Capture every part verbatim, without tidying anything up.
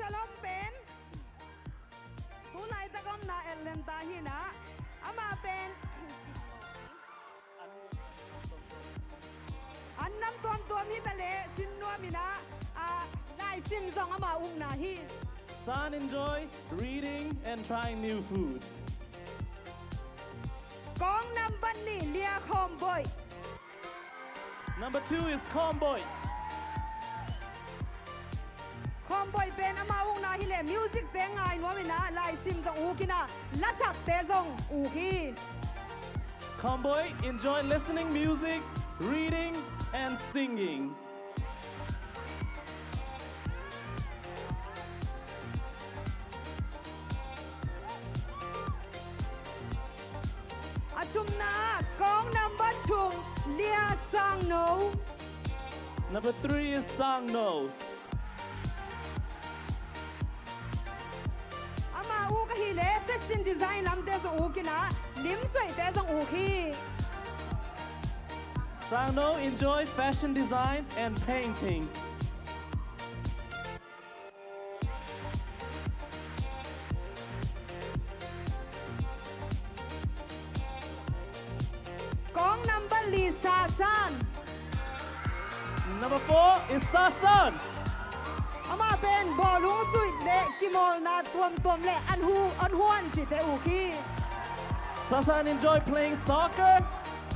Alom pen tu laitak omna Atlanta hi-in ah, amah pen an nam tuamtuam hi ta leh sin nuam in ah, ah, laisim zong amah ukna hi. San enjoy reading and trying new foods. Kong nambat nih, Lia Khawmboih. Number two is Khawmboih. Khawmboih pen amah ukna hi leh music te ngai nuam in ah, laisim zong uk in ah, lasakte zong uk hi. Khawmboih enjoy listening music, reading and singing. A thumna, kong nambat thum, Lia Sangno. Number three is Sangno. Amah uk ahih leh fashion design lamte zong uk in ah, lim suaihte zong uk hi. Sangno enjoy fashion design and painting. Kong nambat li, Sasan. Number four is Sasan. Amah pen bawlung suih leh kimawlna tuamtuam leh an hu, an huan cihte uk hi. Sasan enjoy playing soccer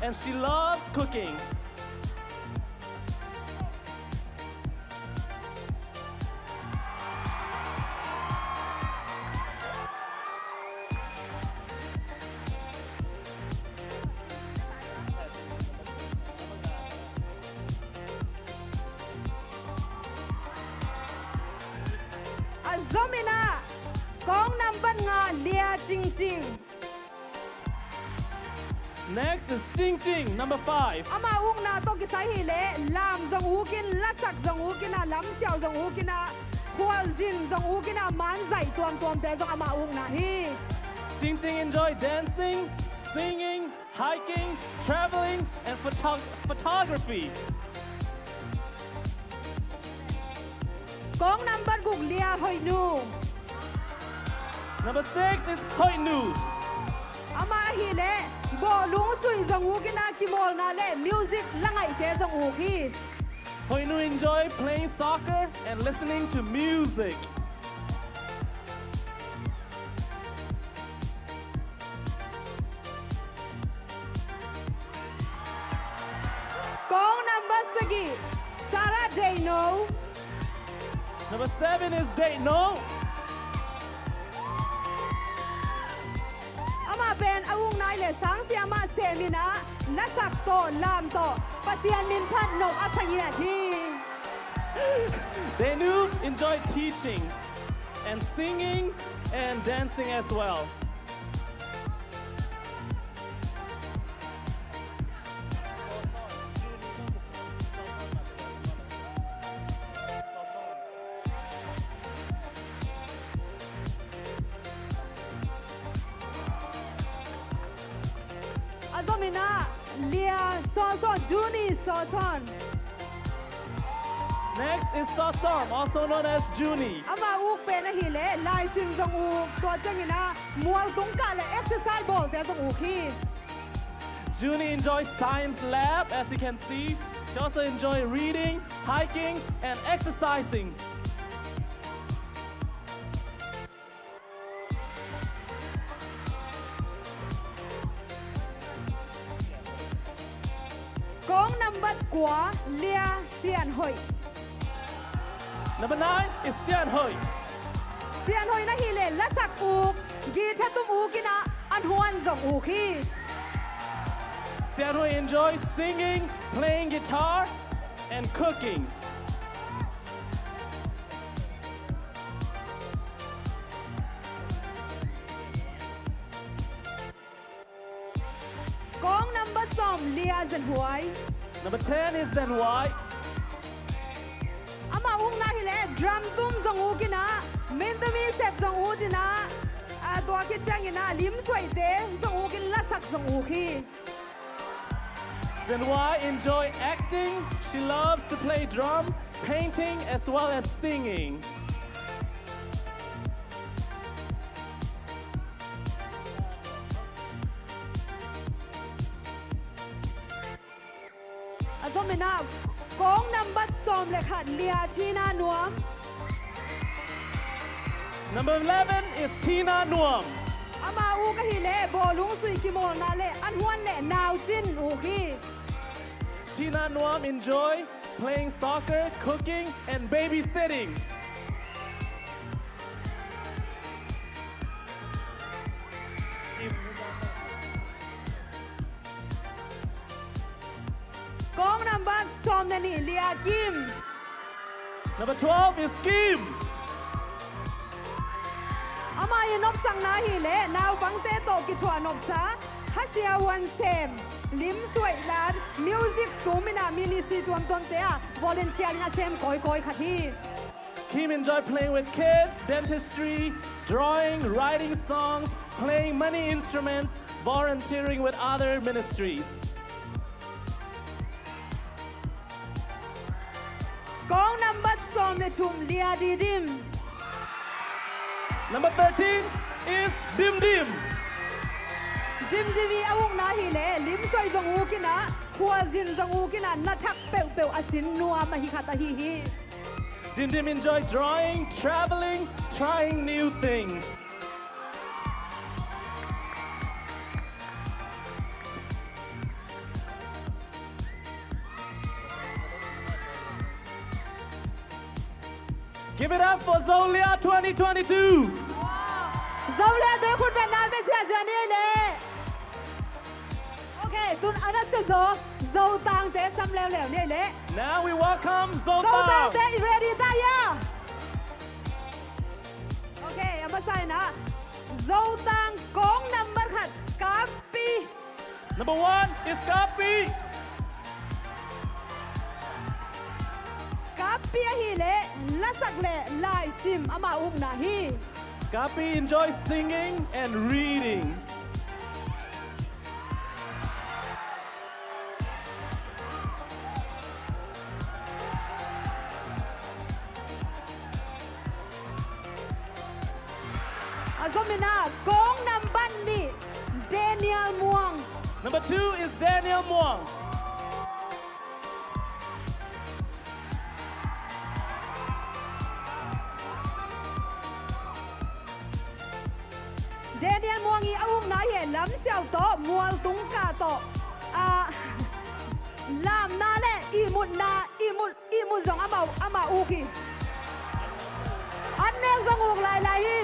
and she loves cooking. A zom in ah, kong nambat nga, Lia Cingcing. Next is Cingcing, number five. Amah ukna tawh kisai hi leh lam zong uk in, lasak zong uk in ah, lamsiau zong uk in ah, khualzin zong uk in ah, manzaih tuamtuamte zong amah ukna hi. Cingcing enjoy dancing, singing, hiking, traveling and photo-, photography. Kong nambat guk, Lia Hoihnu. Number six is Hoihnu. Amah ahih leh bawlung suih zong uk in ah, kimawlna leh music la ngaihte zong uk hi. Hoihnu enjoy playing soccer and listening to music. Kong nambat sagih, Sarah Deino. Number seven is Deino. Amah pen a ukna hi leh sang siamah sem in ah, lasak tawh, lam tawh Pasian min phat nop a sa ngiat hi. Deino enjoy teaching and singing and dancing as well. A zom in ah, Lia Sawsawn, Junie Sawsawn. Next is Sawsawn, also known as Junie. Amah uk pen ahih leh laisim zong uk, tua ciangin ah mualtung kah leh exercise bawlte zong uk hi. Junie enjoys science lab, as you can see. She also enjoys reading, hiking, and exercising. Kong nambat kua, Lia Sian Hoih. Number nine is Sian Hoih. Sian Hoih na hi leh lasak uk, guitar tum uk in ah, an huan zong uk hi. Sian Hoih enjoys singing, playing guitar, and cooking. Kong number sawm, Lia Zen Huai. Number ten is Zen Huai. Amah ukna hi leh drum tum zong uk in ah, min tumi sep zong uk in ah, a tua khit ciangin ah lim suaite zong uk in lasak zong uk hi. Zen Huai enjoy acting. She loves to play drum, painting, as well as singing. Minah kong nambat sawm le khat Lia Tina Nuam. Number eleven is Tina Nuam. Ama uk ahih leh bawlung sui kimawlna le an huan le naucin uk hi. Tina Nuam enjoy playing soccer, cooking, and babysitting. Kong nambat sawm le nih Lia Kim. Number twelve is Kim. Ama i nopsakna ahih leh naupangte tawh kithuah nopsa, khasia huan sem, lim suaih lat, music tung minah ministry tuamtuamte ah volunteer in a sem kawikawi khat hi. Kim enjoy playing with kids, dentistry, drawing, writing songs, playing many instruments, volunteering with other ministries. Kong nambat sawm le thum Lia Didim. Number thirteen is Dimdim. Dimdim i a ukna ahih leh lim suaih zong uk inah, khualzin zong uk inah, na thak peuhpeuh a sin nuam ahi khat ahi hi. Dimdim enjoy drawing, traveling, trying new things. Give it up for Zolia twenty twenty-two. Zolia te khut beng na ve ziazia ni le. Okay, tun a na se zo, Zotangte sam leuleu ni le. Now we welcome Zotang. Zotangte, i ready ta hia? Okay, a masa inah Zotang kong nambat khat Kapi. Number one is Kapi. Kapi ahih leh lasak le laisim ama ukna hi. Kapi enjoy singing and reading. A zom inah kong nambat nih Daniel Muang. Number two is Daniel Muang. Daniel Muang i a ukna hi, lamsiau tawh, mualtung kah tawh, ah, lamna le ihmutna, ihmut, ihmut zong ama, ama uk hi. An nek zong uk lailai hi.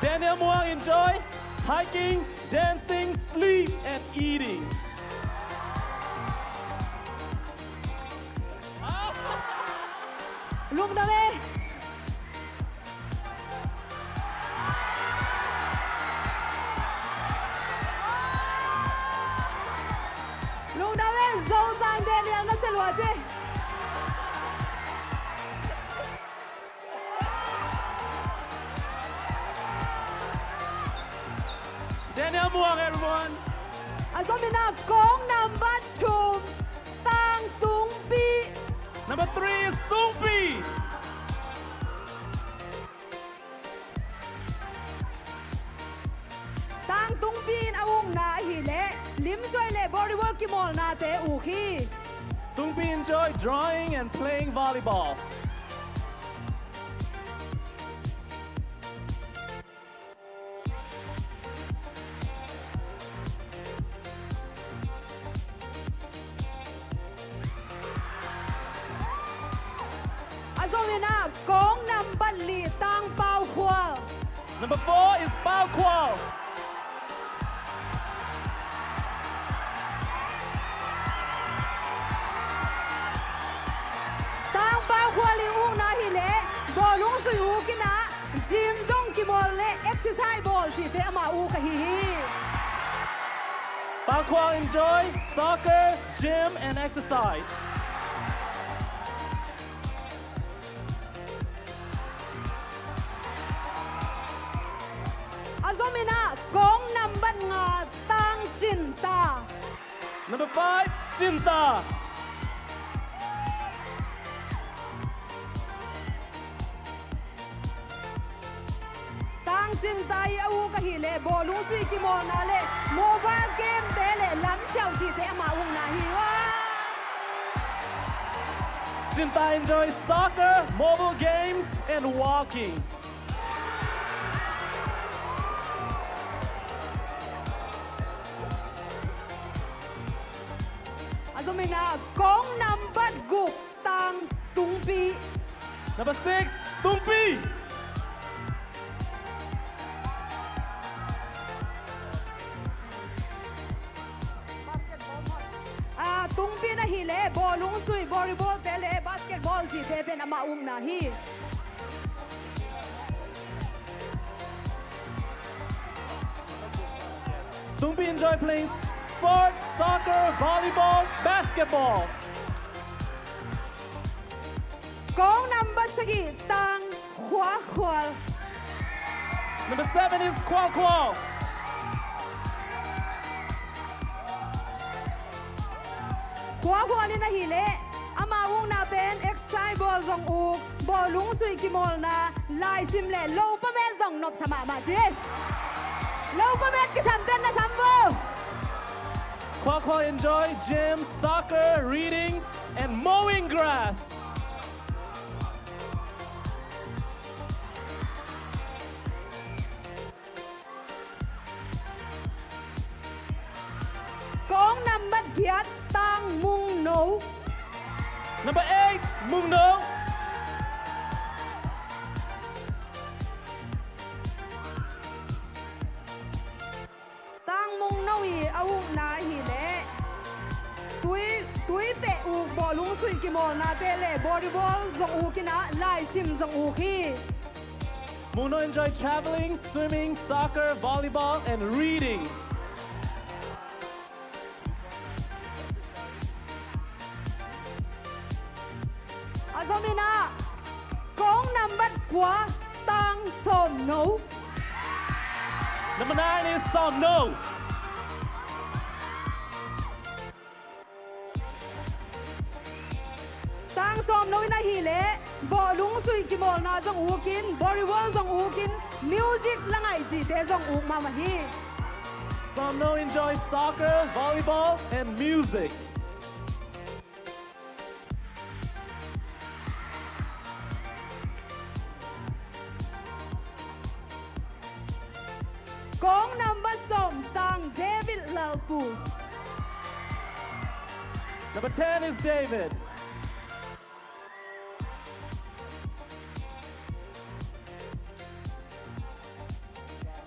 Daniel Muang enjoy hiking, dancing, sleep and eating. Lungdam e. Lungdam e, Zotang Daniel na se lua ci. Daniel Muang, everyone. A zom inah kong nambat thum Tang Tungpi. Number three is Tungpi. Tang Tungpi in a ukna ahih leh lim suaih le volleyball kimawlnate uk hi. Tungpi enjoy drawing and playing volleyball. A zom inah kong nambat li Tang Pau Khual. Number four is Pau Khual. Tang Pau Khual i ukna hi leh bawlung sui uk inah, gym zong kimawl le exercise bawl cihte ama uk ahi hi. Pau Khual enjoy soccer, gym and exercise. A zom inah kong nambat nga Tang Cin Ta. Number five, Cin Ta. Tang Cin Ta i a uk ahih leh bawlung sui kimawlna le mobile game te le lamsiau cihte ama ukna hi ua. Enjoy soccer, mobile games, and walking. A zom in ah, kong nambat guk, Tang Tungpi. Number six, Tungpi. Ah, Tungpi in ahih leh bawlung sui, volleyball te leh basketball cihte pen amah ukna hi. Tungpi enjoy playing sports, soccer, volleyball, basketball. Kong nambat sagih, Tang Khua Khual. Number seven is Khua Khual. Khua Khual in ahih leh ama ukna pen exercise bawl zong uk, bawlung sui kimawlna, laisim leh lopa met zong nopsa mahmah ci. Lopa met kisam pen na sam vo. Khua Khual enjoy gym, soccer, reading, and mowing grass. Kong nambat giat, Tang Mung No. Number eight, Mung No. Tang Mung No i a ukna ahih leh tui, tui peh uk, bawlung sui kimawlnate leh volleyball zong uk in ah, laisim zong uk hi. Mung No enjoy traveling, swimming, soccer, volleyball, and reading. A zom in ah, kong nambat kua, Tang Sawm No. Number nine is Sawm No. Tang Sawm No in ahih leh bawlung sui kimawlna zong uk in, volleyball zong uk in, music la ngaih cihte zong uk mahmah hi. Sawm No enjoy soccer, volleyball, and music. Kong nambat sawm, Tang David Lalpu. Number ten is David.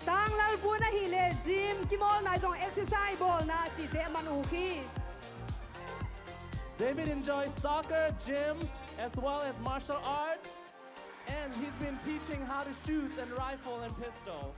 Tang Lalpu in ahih leh gym kimawlna zong, exercise bawlna cihte a man uk hi. David enjoys soccer, gym, as well as martial arts, and he's been teaching how to shoot and rifle and pistol.